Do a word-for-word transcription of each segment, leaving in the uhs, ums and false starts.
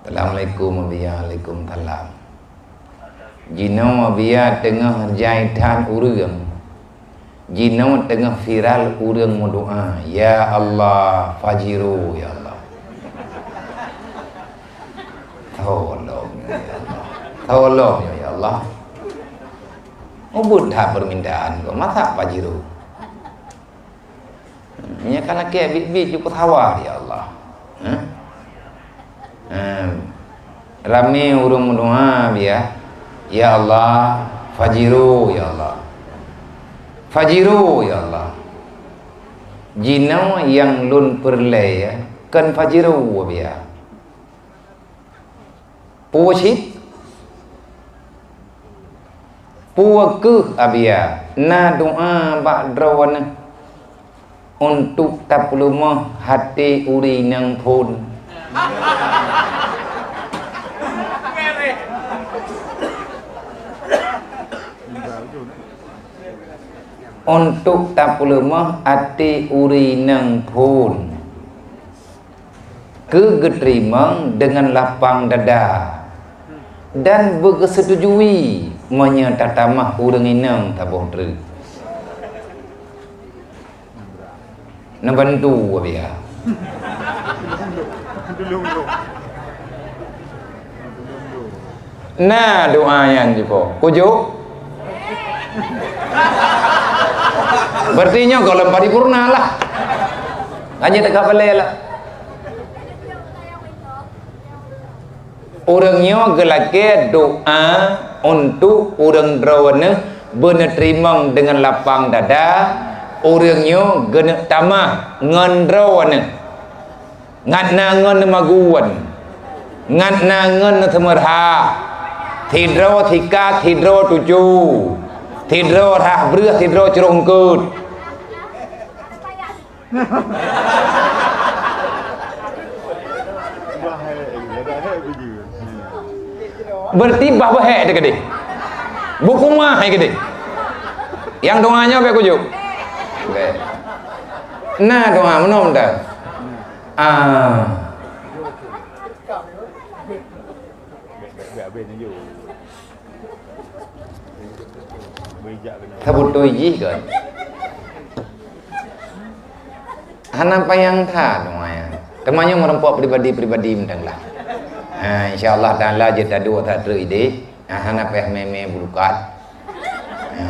Assalamualaikum, Abiya. Waalaikumsalam. Jinoe Abiya teungoh jai that ureuëng. Jinoe teungoh viral ureuëng meudoá, "Ya Allah, Fajiro, ya Allah." Tolong, ya Allah. Tolong, ya Allah. Ubit that permintaan ko, masa Fajiro? Nyan ka lakée biet-biet jipeusawa, ya Allah. Hah? Hah. Ramé ureuëng meudoá, Abiya, "Ya Allah, Fajiro, ya Allah. Fajiro, ya Allah." Jinoe nyang lôn peureulée, ya, kon Fajiro, Abiya. Peue cit? Peue kheueh, Abiya, na doá bak droeneuh untuk tapeuleumah até ureuëng inong phon? Untuk tapeuleumah até ureuëng inong phon. Keu geuteurimong deungon lapang dada dan beugeuseutujui meunyoe tatamah ureuëng inong saboh treuk. Neubantu, Abiya. Na doá nyan jipo. Kujok. Berarti nyoe gohlom paripurna lah. Hanya dekat balai lah. Ureuëng nyoe geulakée doá untuk ureuëng droeneuh beuneuteurimong deungon lapang dada, ureuëng nyoe geuneuk tamah ngon droeneuh. Ngat na ngon neumagun, ngat na ngon neuseumeurhah, sidroe sikat, sidroe tucu, sidroe rhah breueh, sidroe crueng eungkôt. Berarti bah beuhek teuh keudeh. Bukuma hai keudeh. Nyang doá nyoe bék kujok. Bék. Na doá meunoe dah. Ah. Sabutôi jih kan. Hana payang that, teuma nyoe meurumpok pribadi-pribadi mantong lah. Ha, insya Allah Taala jeuet taduek that treuk idéh. Ha, hana payah mé-mé bulukat. Ha.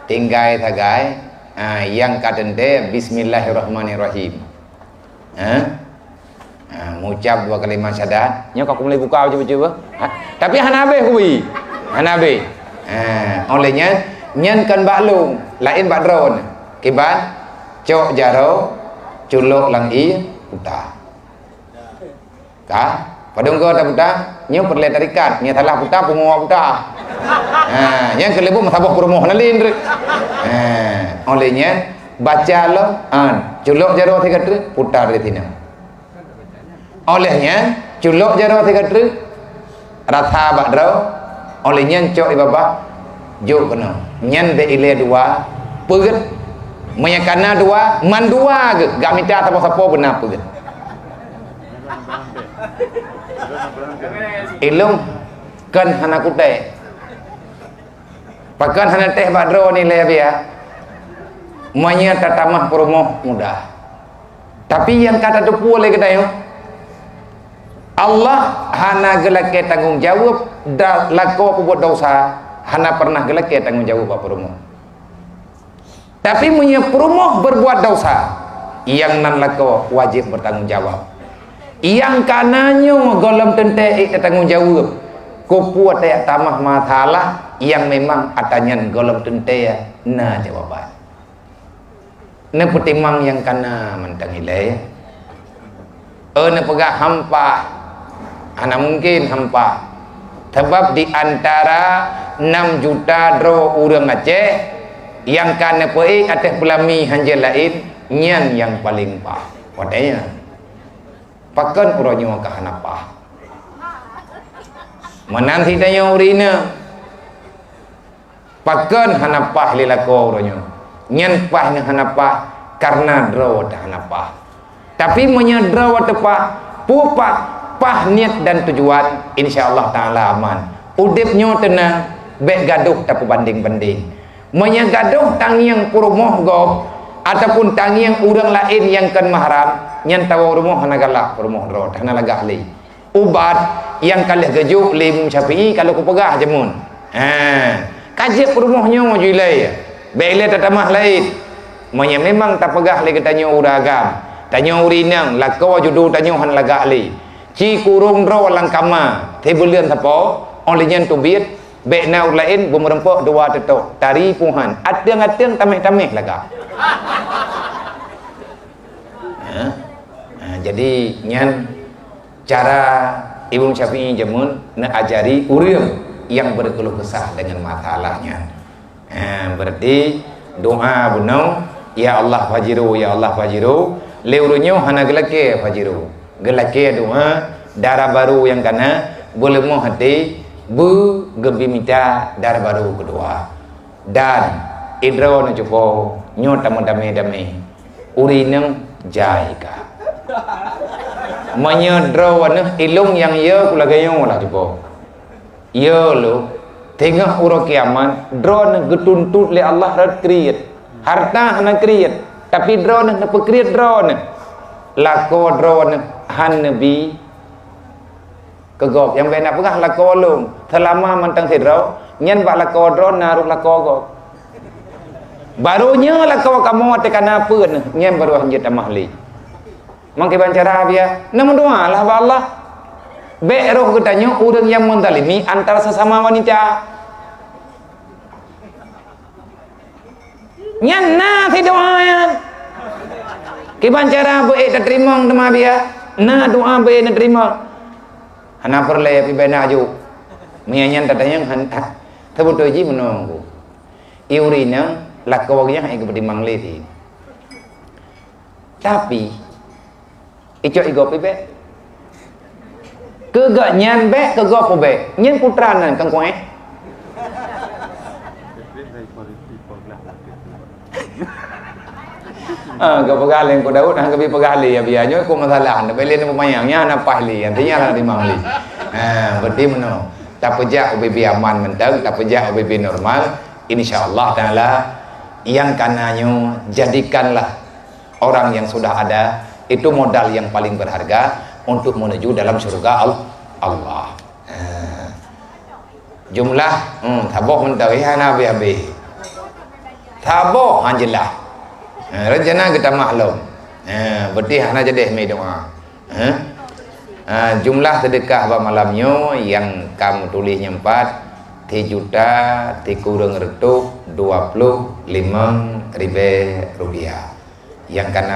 Tinggai sagai, ha, nyang ka teuntée bismillahirrahmanirrahim. Ha? Ha, ngucap dua kalimat syahadat. Nyoe ka kumulai buka bacut-bacut bah. Ha? Tapi hana habéh kubi. Hana habéh. Ha, oleh nyan, nyan kan bak lôn, laén bak droeneuh. Kiban, cok jaroe, culok lam ié, puta. Ka? Padum goe taputa, nyoe peureulée tarikat, nyoe salah puta, pungo puta. Ha, nyang keuleubeh meusaboh peurumoh na lin treuk. Ha, oleh nyan, baca lom, ha, culok jaroe sigoe treuk, puta dari sinoe. Oleh nyan, culok jaroe sigoe treuk, rasa bak droe, oleh nyan cok di babah, jok keunoe. Nyan bék ilée dua, peugét. Meunyoe kana dua, mandua geuh, gak mita sapo-sapo beuna peugét. Ilong kon hana kutéh. Pakon hana téh bak droe nilai biaya? Meunyoe tatamah peurumoh mudah. Tapi nyang ka tateupeue lé geutanyoe, Allah hana geulakée tanggong jaweueb da-, lakoe peubuet desya, hana pernah geulakée tanggong jaweueb bak peurumoh. Tapi meunyoe peurumoh berbuat desya, nyang nan lakoe wajéb bertanggung jawab. Nyang kana nyoe gohlom teuntée ék tatanggong jaweueb, keupeue tajak tamah masalah nyang memang atra nyan gohlom teuntée na jawaban. Neupeutimang nyang kana mantong ilée. Oh, neupeugah hampa. Hana mungken hampa. Sabab di antara nam juta droe ureuëng Aceh nyang ka neupeuék ateueh peulami hanjeuet laén, nyan nyang paleng paih. Watée nyan, pakon uroe nyoe ka hana paih? Meunan cit tanyoe ureuëng inong. Pakon hana paih lé lakoe uroe nyoe? Nyan paih ngon hana paih kareuna droe teuh hana paih. Tapi meunyoe droe teuh paih, peue paih? Paih niet dan tujuan, insya Allah Taala aman. Udeb nyoe teunang, bék gadôh tapeubandeng-bandeng. Meunyoe gadôh tangieng peurumoh gob, ataupun tangieng ureuëng laén nyang kon mahram, nyan tawoe rumoh hana galak peurumoh droe, hana lagak lé. Ubat nyang ka lheueh geujok lé Imam Syafi'i ka lheueh kupeugah jameun. Ha, ka jeuet peurumoh nyoe ju ilée. Bék ilée tatamah laén. Meunyoe memang tapeugah lé geutanyoe ureuëng agam, tanyoe ureuëng inong, lakoe judo tanyoe hana lagak lé. Ci kurong droe lam kama, teuh buleuen sapo, óh lheueh nyan teubiet, bék na ureuëng laén beumeureumpok dua teutok, tari puhan, ateueng-ateueng taméh-taméh lagak. Ha? Ha, jadi nyan cara Imam Syafi'i jameun neuajari ureuëng nyang berkeluh kesah dengan masalah nyan. Ha, berarti doa bunoe, "Ya Allah fajiru, ya Allah fajiru." Lé ureuëng nyoe hana geulakée fajiru. Geulakée doa dara barô nyang kana, beuleumoh até, beu geubri mita dara barô keudua. Dan idroe neucupo nyoe tameudamé-damé. Ureuëng inong jai ka. Meunyoe droeneuh ilong nyang yo ku lagée nyoe lah cupo. Yo lo, teungoh uroe kiamat, droeneuh geutuntot lé Allah rot kriet. Harta hana kriet, tapi droeneuh neupeukriet droeneuh. Lakoe droeneuh han neubi keu gob. Nyang bék na peugah lakoe lôn, seulama mantong sidroe, nyan bak lakoe droe na rôh lakoe gob. Barô nyoe lakoe kamoe teuka na peue nyan barô hanjeuet tamah lé. Mangke ban cara biya, na meudoa lah bak Allah. Bék roh geutanyoe ureuëng nyang meuzalimi antara sesama wanita. Nyan na sidroe nyan. Kiban cara beu ék tateurimong teuma biya, na doa beu ék neuteurimong. Hana peureulée pih bék na aju. Meunyan nyan tatanyong han, ha, seubeutôi jih meunoe ku. I ureuëng inong lakoe geuh nyang ék geupeutimang lé sih. Tapi, icok igob pih bék. Keu gobnyan bék, keu gob pih bék. Nyan putra nan kang kuéh. Ah, geupeugah lé Teungku Daud, han geubi peugah lé, ya, biya nyoe ku masalah, na bele na peumayang, nyan na paih lé, artinya lah dimang lé. Ha, berarti meunoe. Tapeujak ubé-bé aman mantong, tapeujak ubé-bé normal, insya Allah Taala, nyang kana nyoe jadikanlah orang yang sudah ada, itu modal yang paling berharga untuk menuju dalam syurga Al-, Allah. Ha. Jumlah, hmm, saboh mantong, eh, hana habéh-habéh. Saboh, ha, jeulaih. Ha, rencana geutamah lom. Ha, beutih hana jadeh mé doa. Ha? Ha, jumlah seudeukah bak malam nyoe nyang ka meutuléh nyoe pat, sijuta sikureueng reutôh dua ploh limong ribée rupiah. Nyang kana